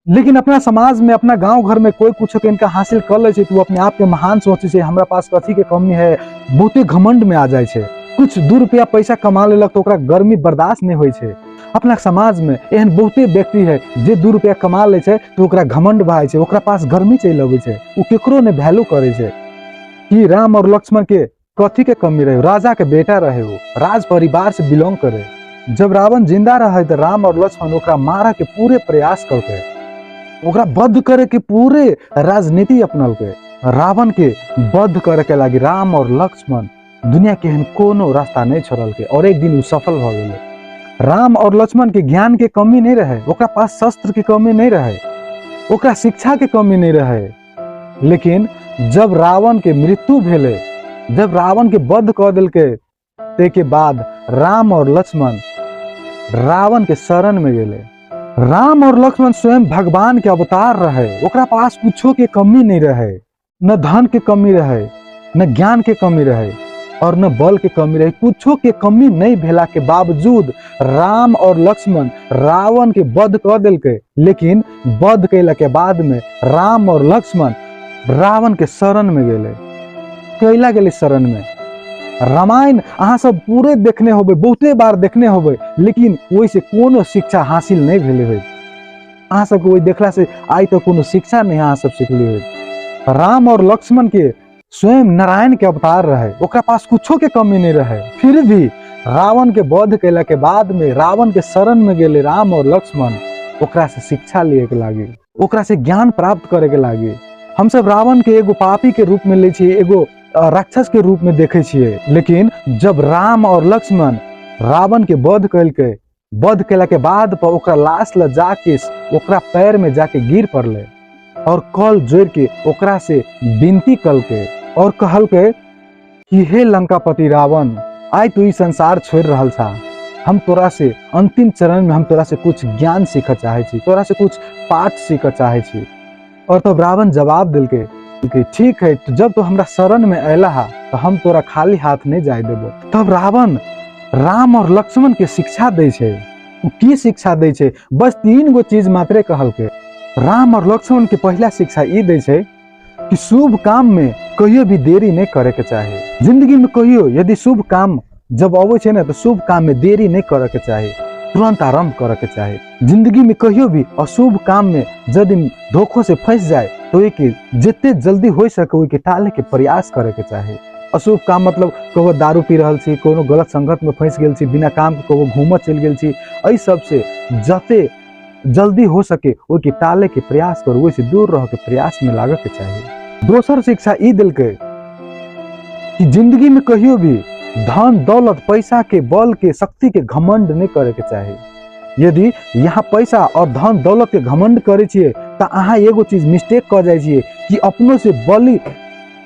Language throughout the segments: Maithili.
लेकिन अपना समाज में, अपना गांव घर में कोई कुछ के इनका हासिल कर लै छै तो अपने आप के महान सोचे छै, हमरा पास कथी के कमी है, बहुते घमंड में आ जाइ छै। कुछ 2 रुपया पैसा कमा लेलक तो ओकरा गर्मी बर्दाश्त नहीं होइ छै। अपना समाज में एहन बहुते व्यक्ति है जे 2 रुपया कमा लै छै तो ओकरा घमंड भए जाइ छै, ओकरा पास गर्मी चलि अबै छै, ओ केकरो नहि वैल्यू करै छै। कि राम और लक्ष्मण के कथी के कमी रहे? राजा के बेटा रहे, वो राज परिवार से बिलोंग करे। जब रावण जिंदा रहे तो राम और लक्ष्मण ओकरा मारे के पूरे प्रयास करके, ओकरा वध करे के पूरे राजनीति अपनलके। रावण के वध करे के लागी राम और लक्ष्मण दुनिया के एहन कोनो रास्ता नहीं छोड़लके और एक दिन उ सफल भ गेलै। राम और लक्ष्मण के ज्ञान के कमी नहीं रहे, ओकरा पास शस्त्र के कमी नहीं रहे, ओकरा शिक्षा के कमी नहीं रहे। लेकिन जब रावण के मृत्यु भेलै, जब रावण के वध कऽ देलकै, ताहिके बाद राम और लक्ष्मण रावण के शरण में गेलै। राम और लक्ष्मण स्वयं भगवान के अवतार रहे, ओकरा पास कुछो के कमी नहीं रहे, न धन के कमी रहे, न ज्ञान के कमी रहे और न बल के कमी रहे। कुछो के कमी नहीं भेला के बावजूद राम और लक्ष्मण रावण के वध कऽ देलकै। लेकिन वध कैला के बाद में राम और लक्ष्मण रावण के शरण में गेलै। कैला गेलै शरण में? रामायण अहाँ सब पूरे देखने होबै, बहुते बार देखने होबै, लेकिन ओहिसे कोनो शिक्षा हासिल नहीं भेलै होय। अहाँ सबके ओहि देखला से आइ तक कोनो शिक्षा नहीं अहाँ सब सिखली होय। राम और लक्ष्मण के स्वयं नारायण के अवतार रहे, ओकरा पास कुछो के कमी नहीं रहे, फिर भी रावण के वध कैला के बाद में रावण के शरण में गेले राम और लक्ष्मण, ओकरा से शिक्षा लिए के लागी, ओकरा से ज्ञान प्राप्त करे के लागी। हम सब रावण के एगो पापी के रूप में लै छियै, एगो राक्षस के रूप में देखे छियै। लेकिन जब राम और लक्ष्मण रावण के वध कैलकै, वध कैला के बाद पर ओकरा लाश ल जाके ओकरा पैर में जाके गिर पड़लै और कल जोड़ के ओकरा से विनती कलकै और कहलकै कि हे लंकापति रावण, आइ तू ई संसार छोड़ रहल छा, हम तोरा से अंतिम चरण में हम तोरा से कुछ ज्ञान सीखऽ चाहै छी, तोरा से कुछ पाठ सीखऽ चाहै छी। और तब रावण जवाब देलकै कि ठीक है, तो जब तू हमरा शरण में अयला हा तो हम तोरा खाली हाथ नहीं जाय देबो। तब रावण राम और लक्ष्मण के शिक्षा दै छै। उ की शिक्षा दै छै? बस 3 गो चीज मात्रे कहलकै। राम और लक्ष्मण के पहिला शिक्षा ई दै छै कि शुभ काम में कहियो भी देरी नहीं करे के चाही। जिंदगी में कहियो यदि शुभ काम जब अबै छै ने तो शुभ काम में देरी नहीं करे के चाही, तुरंत आरंभ करे के चाही। जिंदगी में कहियो भी अशुभ काम में यदि धोखो से फंस जाए तो ओहिके जते जल्दी हो सके ओहिके टाले के प्रयास करे के चाही। अशुभ काम मतलब कहो दारू पी रहल छी, कोनो गलत संगत में फंस गेल छी, बिना काम के कहो घूमऽ चलि गेल छी, एहि सबसे जते जल्दी हो सके ओहिके टाले के प्रयास करू, ओहिसे दूर रह के प्रयास में लागऽ के चाही। दोसर शिक्षा ई देलकै कि जिंदगी में कहियो भी धन दौलत पैसा के बल के शक्ति के घमंड नहीं करे के चाही। यदि यहाँ पैसा और धन दौलत के घमंड करे छियै तऽ अहाँ एगो चीज मिस्टेक कऽ जाइ छियै कि अपनो से बलि,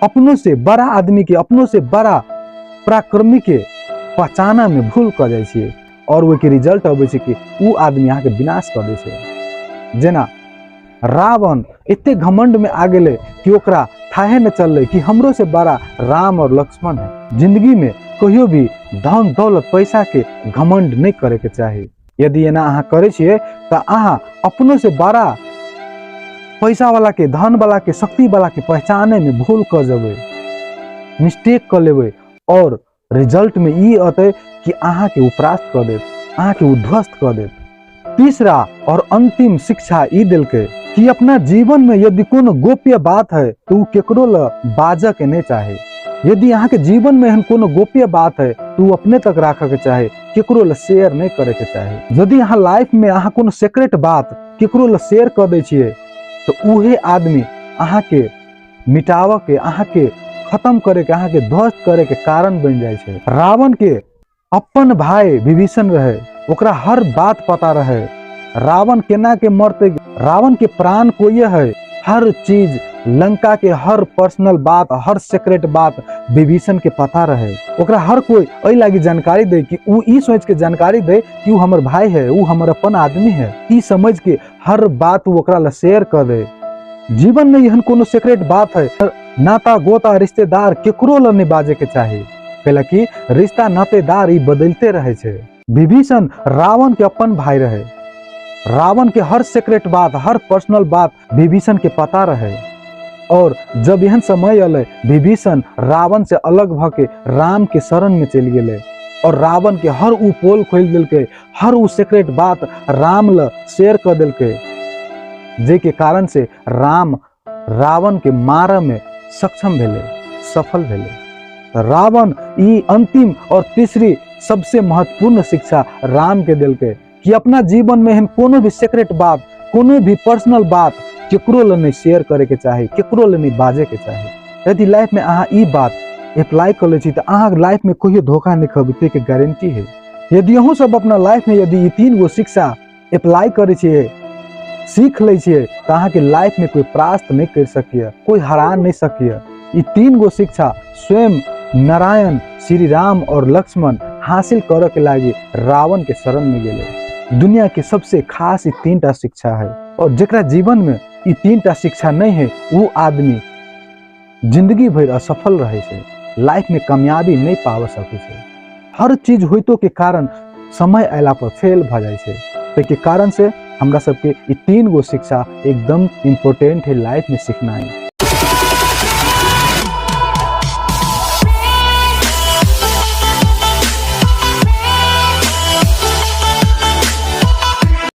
अपनो से बड़ा आदमी के, अपनो से बड़ा पराक्रमी के पहचाना में भूल कऽ जाइ छियै और ओहिके रिजल्ट अबै छै कि उ आदमी अहाँके विनाश कऽ दै छै। जेना रावण एते घमंड में आ गेलै कि ओकरा थाहे न चललै कि हमरो से बड़ा राम और लक्ष्मण है। जिंदगी में कहियो भी धन दौलत पैसा के घमंड नहीं करे के चाही। यदि एना अहाँ करै छियै तऽ अहाँ अपनो से बड़ा पैसा वाला के, धन वाला के, शक्ति वाला के पहचाने में भूल कऽ जेबै, मिस्टेक कऽ लेबै और रिजल्ट में ई अतै कि अहाँ के उ परास्त कऽ देत, अहाँ के उ ध्वस्त कऽ देत। तीसरा और अंतिम शिक्षा ई देलकै कि अपना जीवन में यदि कोनो गोप्य बात है तो उ केकरो ल बाजऽ के नहीं चाहे। यदि अहाँ के जीवन में एहन कोनो गोप्य बात है तो उ अपने तक राखऽ के चाहे, केकरो ल शेयर नहीं करे के चाहे। यदि अहाँ लाइफ में अहाँ कोनो सीक्रेट बात केकरो ल शेयर कऽ दै छियै तो उहे आदमी अहाँ के मिटावऽ के, अहाँ के खत्म करे के, अहाँ के ध्वस्त करे के कारण बनि जाइ छै। रावण के अपन भाई विभीषण रहे, ओकरा हर बात पता रहे, रावण केना के मरते, रावण के प्राण कोई है, हर चीज, लंका के हर पर्सनल बात, हर सीक्रेट बात विभीषण के पता रहे। ओकरा हर कोई एहि लागी जानकारी दे कि उ ई सोच के जानकारी दे कि उ हमर भाई है, उ हमर अपन आदमी है, ई समझ के हर बात उ ओकरा ला शेयर कर दे। जीवन में एहन कोनो सीक्रेट बात है, नाता गोता रिश्तेदार केकरो ला नहीं बाजे के चाही, कैला कि रिश्ता नातेदार ई बदलते रहे छै। विभीषण रावण के अपन भाई रहे, रावण के हर सीक्रेट बात, हर पर्सनल बात विभीषण के पता रहे। और जब एहन समय अलै, विभीषण रावण से अलग भ के राम के शरण में चलि गेलै और रावण के हर उ पोल खोलि देलकै, हर उ सीक्रेट बात राम ल शेयर कर देलकै, जे के कारण से राम रावण के मारऽ में सक्षम भेलै, सफल भेलै। रावण ई अंतिम और तीसरी सबसे महत्वपूर्ण शिक्षा राम के देलकै कि अपना जीवन में एहन कोनो भी सीक्रेट बात, कोनो भी पर्सनल बात केकरो ल नहीं शेयर करे के चाही, केकरो ल नहीं बाजे के चाही। यदि लाइफ में अहाँ ई बात अप्लाई कर लै छी तऽ अहाँ लाइफ में कहियो धोखा नहीं खेबै, ताहिके गारंटी है। यदि अहूँ सब अपना लाइफ में यदि ई 3 गो शिक्षा अप्लाई करै छियै, सीख लै छियै, तऽ अहाँके लाइफ में कोई परास्त नहीं कर सकैए, कोई हरा नहीं सकैए। ई 3 गो शिक्षा स्वयं नारायण, श्री राम और लक्ष्मण हासिल करऽ के लागि रावण के शरण में गेलै। दुनिया के सबसे खास ई 3 टा शिक्षा है और जेकरा जीवन में ई 3 टा शिक्षा नहीं है वो आदमी जिंदगी भरि असफल रहै छै, लाइफ में कामयाबी नहीं पाबऽ सकै छै। हर चीज होइतो के कारण समय अयला पर फेल भऽ जाइ छै। ताहिके कारण से हमरा सबके ई 3 गो शिक्षा एकदम इम्पोर्टेंट है लाइफ में सीखनाइ।